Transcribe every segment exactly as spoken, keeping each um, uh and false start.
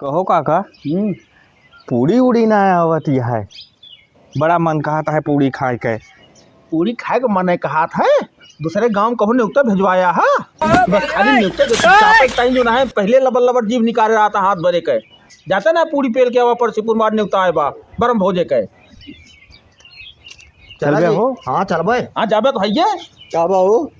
कहो काका, हम्म। पूड़ी उड़ी ना आवत है, बड़ा मन कहत है पूड़ी खाए के। पूड़ी खाए के मन कहत है, दूसरे गांव कहूँ नेवता भेजवाया है, बस खाली नेवता दे, चापे टाइम जो ना है, पहले लबर लबर जीभ निकाले रहत है हाथ भरे के। जाते ना पूड़ी पेल के आवा, परसी पुरमार नेवता आए बा, बरम भोजे के। चलबे चला जी। हो? हाँ, चलबे। हाँ, जाबे तो हइये। का बा हो?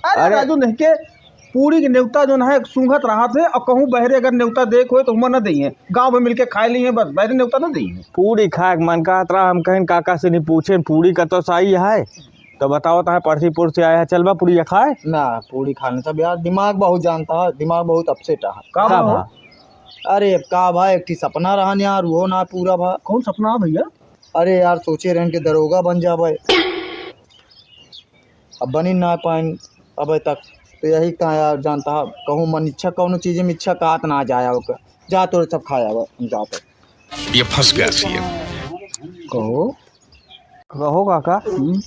अरे अरे। राजू, नहीं के पूड़ी के नेवता जो है, सूंघत रहत है, और कहूँ बहरे अगर नेवता देख होए तो हुआँ न देइहें, गाँव में मिलके खाए ली हैं, बस बहरे नेवता न देइहें। पूड़ी खाए के मन कहत रहा, हम कहेन काका से नहीं पूछेन, पूड़ी का तो साई है, तो बताओ तो परसी पुरसी आए है, चलबा पूड़िया खाए? ना, पूड़ी खाने सब यार, दिमाग बहुत जानता है, दिमाग बहुत अपसेट है। का का बा हो? भा? अरे, अब का भा, एक ठी सपना रहन यार, वो ना पूरा भा। कौन सपना है भैया? अरे यार, सोचे रहन के दरोगा बन जाबे, अब बनी ना पाइन अबे तक। तो यही का यार, जानता है, कहूँ मन इच्छा, कौनो चीज में इच्छा कहत ना जाया ओकर। जा तोरे सब खाया अब, हम जाते। ये फंस गया सीएम। कहो। कहो काका, हम्म।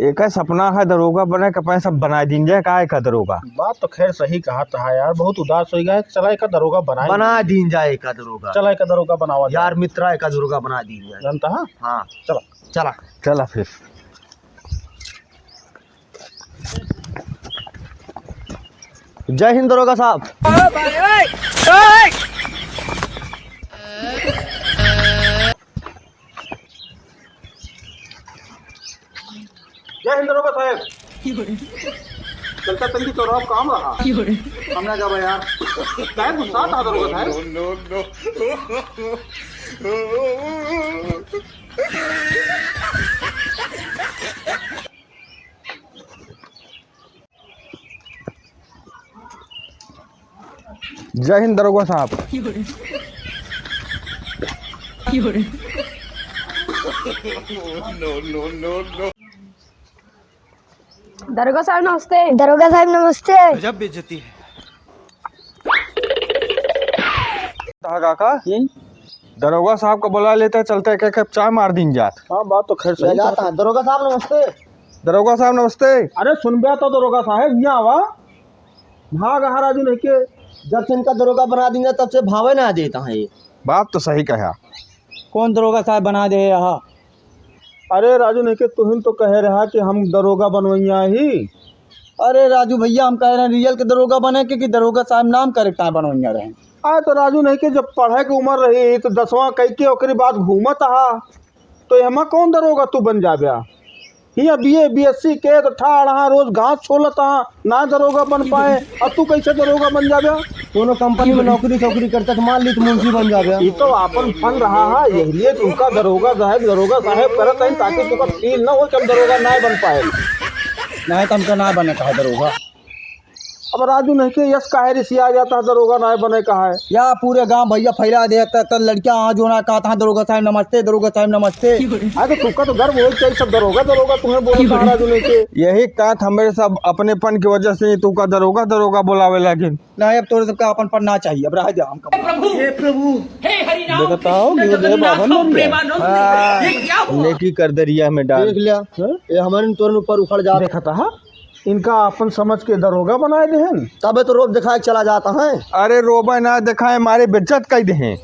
एका सपना है दरोगा बने के, अपने सब बनाए दीन जाए, का एका दरोगा? बात तो खैर सही कहत है यार, बहुत उदास होइ गया है। चला एका दरोगा बनाए बना दीन जाए एका दरोगा। चला एका दरोगा बनावा जाए। यार मित्रा, एका दरोगा बना दीन जाए। जानता है? हाँ। चला। चला। चला फिर। जय हिंद दरोगा साहब। जय हिंद दरोगा साहब। चलता तंगी चौराहा काम रहा। हम ना जाबे यार। काहे गुस्सा था दरोगा साहब? जय हिंद दरोगा साहब। दरोगा साहब नमस्ते। दरोगा साहब नमस्ते। गजब बेइज्जती है। कहा काका? हम्म? दरोगा साहब को बुला लेते, चलते एक, एक कप चाय मार दीन जात। हाँ, बात तो खैर सही जाता है। दरोगा साहब नमस्ते। दरोगा साहब नमस्ते। अरे सुनबे तो दरोगा साहब, यहाँ आवा। भाग अहा राजू नहीं के। जब से इनका दरोगा बना दीन जात, तब से भावे ना देता है ये। बात तो सही कहा। कौन दरोगा साहब बना दे रहा? अरे राजू नहीं के, तुहिन तो कहे रहा कि हम दरोगा बनवैया ही। अरे राजू भैया, हम कह रहे हैं रियल के दरोगा बने के, कि दरोगा साहब नाम करे टाइम बनवैया रहे। अरे तो राजू नहीं के, जब पढ़े के उम्र रही तो दसवां कई के ओकरी बाद घूमत हा, तो एमा कौन दरोगा तू बन जाब्या? हियाँ बीए, बीएससी के तो ठाड़ हा, रोज घास छोलत हा, ना दरोगा बन पाए, अब तू कैसे दरोगा बन जाब्या? कोनो कंपनी में नौकरी सौकरी करता तो मान ली तो मुंशी बन जाब्या। ई तो आपन फन रहा है, यही लिए तुमका दरोगा साहब, दरोगा साहब करत हैं, ताकि तुमका फील ना हो कि हम दरोगा ना बन पाए। नहीं तो हमका ना बने कहा दरोगा। अब राजू नहीं के यस काहे रिसिया जाता है, दरोगा ना बने कहा है। या पूरे गांव भैया फैला दे, त, त लड़कियां आ जो ना कहता है, "दरोगा साहब नमस्ते, दरोगा साहब नमस्ते।" अरे तो तुमका तो गर्व हो चाहिए, सब दरोगा, दरोगा तुम्हें बोलता है राजू नहीं के। यही कहत हमें सब अपनेपन की वजह से तुमका दरोगा, दरोगा बुलावे लगिन। नहीं, अब तोरे सबका अपन पर ना चाहिए, अब रह जा हमका। हे प्रभु, हे प्रभु। हे हरि नाम देखता हो, कृष्ण गुरुदेव जगन्नाथ बाबा मर गया। प्रेमानंद। हाँ, ये क्या हुआ? नेकी कर दरिया में डाल। देख लिया, हाँ? ये हमारे तोरन ऊपर उखड़ जा। देखता हा, इनका अपन समझ के दरोगा बनाए देहन। तबे तो रोब दिखाए के चला जाता है। अरे रोबे ना दिखाए, मारे बेइज्जत कर देहन।